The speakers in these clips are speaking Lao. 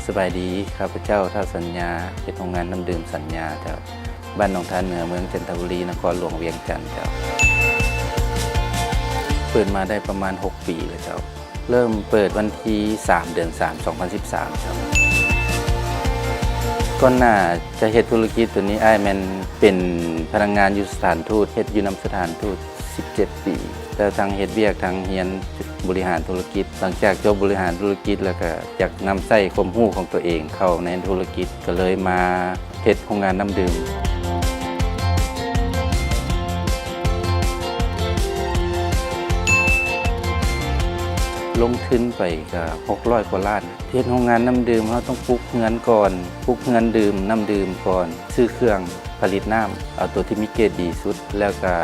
ສະບາຍດີ, ຂ້າພະເຈົ້າ ທ້າວສັນຍາ, ເຮັດໂຮງງານນ້ຳດື່ມສັນຍາເຈົ້າ, ບ້ານໜອງທາເໜືອ, ເມືອງຈັນທະບູລີ, ນະຄອນຫຼວງວຽງຈັນເຈົ້າ. ເປີດມາໄດ້ປະມານຫົກປີແລ້ວເຈົ້າ. ເລີ່ມເປີດວັນທີສາມ ເດືອນສາມ ສອງພັນສິບສາມເຈົ້າ. ກ່ອນໜ້າຈະເຮັດທຸລະກິດໂຕນີ້, ອ້າຍແມ່ນເປັນພະນັກງານຢູ່ສະຖານທູດ, ເຮັດຢູ່ນຳສະຖານທູດສິບເຈັດປີ, ແລ້ວທັງເຮັດວຽກ ທັງຮຽນບໍລິຫານທຸລະກິດ. ຫຼັງຈາກຈົບບໍລິຫານທຸລະກິດແລ້ວ ກະຢາກນຳໃຊ້ຄວາມຮູ້ຂອງຕົວເອງເຂົ້າໃນທຸລະກິດ, ກະເລີຍມາເຮັດໂຮງງານນ້ຳດື່ມ. ລົງທຶນໄປກະຫົກຮ້ອຍກວ່າລ້ານ. ເຮັດໂຮງງານນ້ຳດື່ມ ເຮົາຕ້ອງປຸກເຮືອນກ່ອນ, ປຸກເຮືອນດື່ມນ້ຳດື່ມກ່ອນ, ຊື້ເຄື່ອງຜະລິດນ້ຳ ເອົາໂຕທີ່ມີເກຣດດີສຸດ, ແລ້ວກະ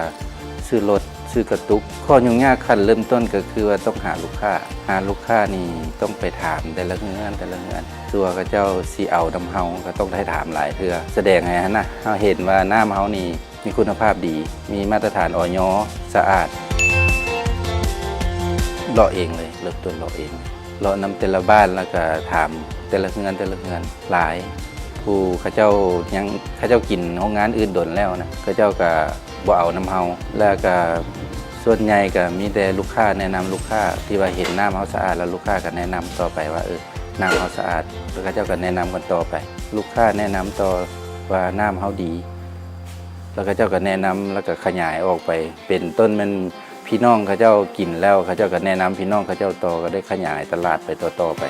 ຊື້ລົດ, ຊື້ກະຕຸກ. ຂໍ້ຫຍຸ້ງຍາກຂັ້ນເລີ່ມຕົ້ນກະຄືວ່າຕ້ອງຫາລູກຄ້າ. ຫາລູກຄ້ານີ້ຕ້ອງໄປຖາມແຕ່ລະເຮືອນ, ແຕ່ລະເຮືອນ. ຕົວເຂົາເຈົ້າຊິເອົານຳເຮົາ ກະຕ້ອງໄດ້ຖາມຫຼາຍເທື່ອ, ສະແດງໃຫ້ຫັ້ນນະ ເຮົາເຫັນວ່ານ້ຳເຮົານີ້ ມີຄຸນນະພາບດີ, ມີມາດຕະຖານ ອຢ ສະອາດ. ເລາະເອງເລີຍ, ເລີ່ມຕົ້ນເລາະເອງ, ເລາະນຳແຕ່ລະບ້ານ ແລ້ວກະຖາມແຕ່ລະເຮືອນ, ແຕ່ລະເຮືອນ. ຫຼາຍຜູ້ເຂົາເຈົ້າຍັງ ເຂົາເຈົ້າກິນໂຮງງານອື່ນດົນແລ້ວນະ, ເຂົາເຈົ້າກະບໍ່ເອົານຳເຮົາ. ແລ້ວກະສ່ວນໃຫຍ່ກະມີແຕ່ລູກຄ້າແນະນຳ, ລູກຄ້າທີ່ວ່າເຫັນນ້ຳເຮົາສະອາດ ແລ້ວລູກຄ້າກະແນະນຳຕໍ່ໄປວ່າ ເອີ ນ້ຳເຮົາສະອາດ, ແລ້ວເຂົາເຈົ້າກະແນະນຳກັນຕໍ່ໄປ. ລູກຄ້າແນະນຳຕໍ່ວ່ານ້ຳເຮົາດີ, ແລ້ວເຂົາເຈົ້າກະແນະນຳ ແລ້ວກະຂະຫຍາຍອອກໄປ. ເປັນຕົ້ນແມ່ນພີ່ນ້ອງເຂົາເຈົ້າກິນແລ້ວ ເຂົາເຈົ້າກະແນະນຳພີ່ນ້ອງເຂົາເຈົ້າຕໍ່, ກະໄດ້ຂະຫຍາຍຕະຫຼາດໄປຕໍ່ໆໄປ.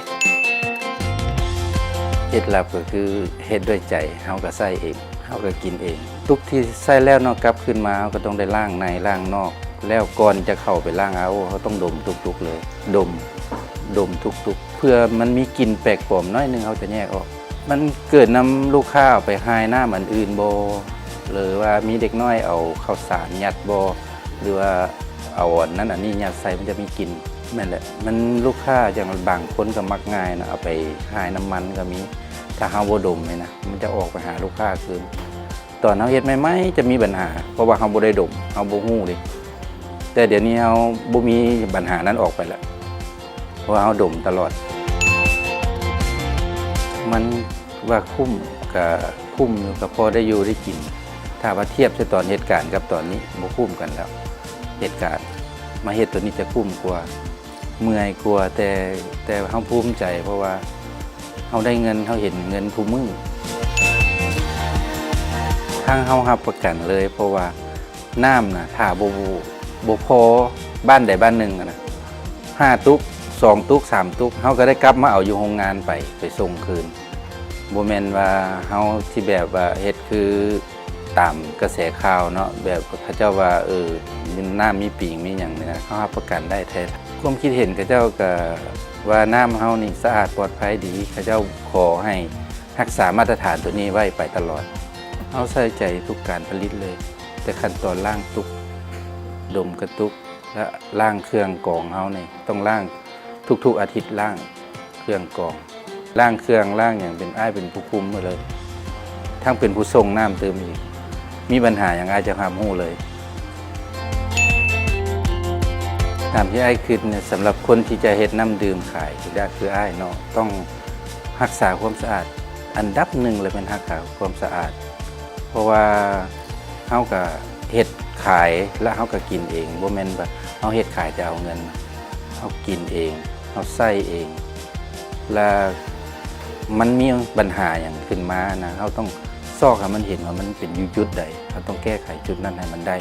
ເຄັດລັບກະຄືເຮັດດ້ວຍໃຈ, ເຮົາກະໃຊ້ເອງ, ເຮົາກະກິນເອງ. ຕຸກທີ່ໃຊ້ແລ້ວເນາະ ກັບຄືນມາ ເຮົາກະຕ້ອງໄດ້ລ້າງໃນລ້າງນອກ, ແລ້ວກ່ອນຈະເຂົ້າໄປລ້າງ ອາໂອ ເຮົາຕ້ອງດົມທຸກໆເລີຍ, ດົມ ດົມທຸກໆ ເພື່ອມັນມີກິ່ນແປກປອມໜ້ອຍໜຶ່ງ ເຮົາຈະແຍກອອກ. ມັນເກີດນຳລູກຄ້າເອົາໄປຮ່າຍນ້ຳອັນອື່ນບໍ່ ຫຼືວ່າມີເດັກນ້ອຍເອົາເຂົ້າສານຍັດບໍ່ ຫຼືວ່າເອົາອັນນັ້ນອັນນີ້ຍັດໃສ່ ມັນຈະມີກິ່ນ. ແມ່ນແຫຼະ, ມັນລູກຄ້າຢ່າງບາງຄົນກະມັກງ່າຍນະ, ເອົາໄປຮ່າຍນ້ຳມັນກະມີ. ຖ້າເຮົາບໍ່ດົມນີ້ນະ ມັນຈະອອກໄປຫາລູກຄ້າຄືນ. ຕອນເຮົາເຮັດໃໝ່ໆຈະມີບັນຫາ ເພາະວ່າເຮົາບໍ່ໄດ້ດົມ, ເຮົາບໍ່ຮູ້ເດ້. ແຕ່ດຽວນີ້ເຮົາບໍ່ມີບັນຫານັ້ນອອກໄປລະ ເພາະວ່າເຮົາດົມຕະຫຼອດ. ມັນວ່າຄຸ້ມ ກະຄຸ້ມຢູ່, ກະພໍໄດ້ຢູ່ໄດ້ກິນ. ຖ້າວ່າທຽບໃສ່ຕອນເຮັດການກັບຕອນນີ້ ບໍ່ຄຸ້ມກັນແລ້ວ. ເຮັດການ ມາເຮັດໂຕນີ້ຈະຄຸ້ມກວ່າ. ເມື່ອຍກວ່າ ແຕ່ ແຕ່ເຮົາພູມໃຈ ເພາະວ່າເຮົາໄດ້ເງິນ, ເຮົາເຫັນເງິນຄູ່ມື້. ທາງເຮົາຮັບປະກັນເລີຍ ເພາະວ່ານ້ຳນະ ຖ້າບໍ່ ບໍ່ພໍບ້ານໃດບ້ານໜຶ່ງນະ ຫ້າຕຸກ ສອງຕຸກ ສາມຕຸກ ເຮົາກະໄດ້ກັບມາເອົາຢູ່ໂຮງງານໄປ ໄປສົ່ງຄືນ. ບໍ່ແມ່ນວ່າເຮົາຊິແບບວ່າເຮັດຄື ຕາມກະແສຂ່າວເນາະ ແບບເຂົາເຈົ້າວ່າ ເອີ ມີນ້ຳມີປິງມີຫຍັງນີ້ນະ ເຮົາຮັບປະກັນໄດ້ແທ້. ຄວາມຄິດເຫັນເຂົາເຈົ້າກະວ່ານ້ຳເຮົານີ້ສະອາດປອດໄພດີ, ເຂົາເຈົ້າຂໍໃຫ້ຮັກສາມາດຕະຖານໂຕນີ້ໄວ້ໄປຕະຫຼອດ. ເຮົາໃສ່ໃຈທຸກການຜະລິດເລີຍ, ແຕ່ຂັ້ນຕອນລ້າງຕຸກ, ດົມກະຕຸກ ແລະ ລ້າງເຄື່ອງກອງເຮົານີ້ ຕ້ອງລ້າງທຸກໆອາທິດ, ລ້າງເຄື່ອງກອງ. ລ້າງເຄື່ອງລ້າງຫຍັງ ເປັນ ອ້າຍເປັນຜູ້ຄຸມໝົດເລີຍ, ທັງເປັນຜູ້ສົ່ງນ້ຳຕື່ມອີກ. ມີບັນຫາຫຍັງ ອ້າຍຈະຮັບຮູ້ເລີຍ. ຕາມທີ່ອ້າຍຄິດນີ້ ສຳລັບຄົນທີ່ຈະເຮັດນ້ຳດື່ມຂາຍ ຄື ຄືອ້າຍເນາະ ຕ້ອງຮັກສາຄວາມສະອາດ. ອັນດັບໜຶ່ງເລີຍແມ່ນຮັກສາຄວາມສະອາດ, ເພາະວ່າເຮົາກະເຮັດຂາຍ ແລະ ເຮົາກະກິນເອງ, ບໍ່ແມ່ນວ່າເຮົາເຮັດຂາຍແຕ່ເອົາເງິນ. ເຮົາກິນເອງ, ເຮົາໃຊ້ເອງ ແລະ ມັນມີບັນຫາຫຍັງຂຶ້ນມານະ ເຮົາຕ້ອງຊອກໃຫ້ມັນເຫັນວ່າມັນເປັນຢູ່ຈຸດໃດ, ເຮົາຕ້ອງແກ້ໄຂຈຸດນັ້ນໃຫ້ມັນໄດ້.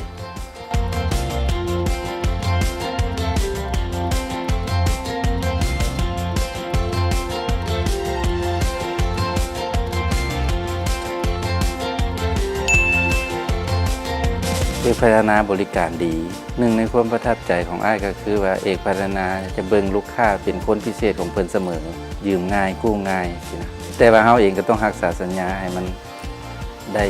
ເອກພັດທະນາບໍລິການດີ. ໜຶ່ງໃນຄວາມປະທັບໃຈຂອງອ້າຍກະຄືວ່າ ເອກພັດທະນາຈະເບິ່ງລູກຄ້າເປັນຄົນພິເສດຂອງເພິ່ນສະເໝີ, ຢືມງ່າຍ ກູ້ງ່າຍຊີ້ນະ, ແຕ່ວ່າເຮົາເອງກະຕ້ອງຮັກສາສັນຍາໃຫ້ມັນໄດ້.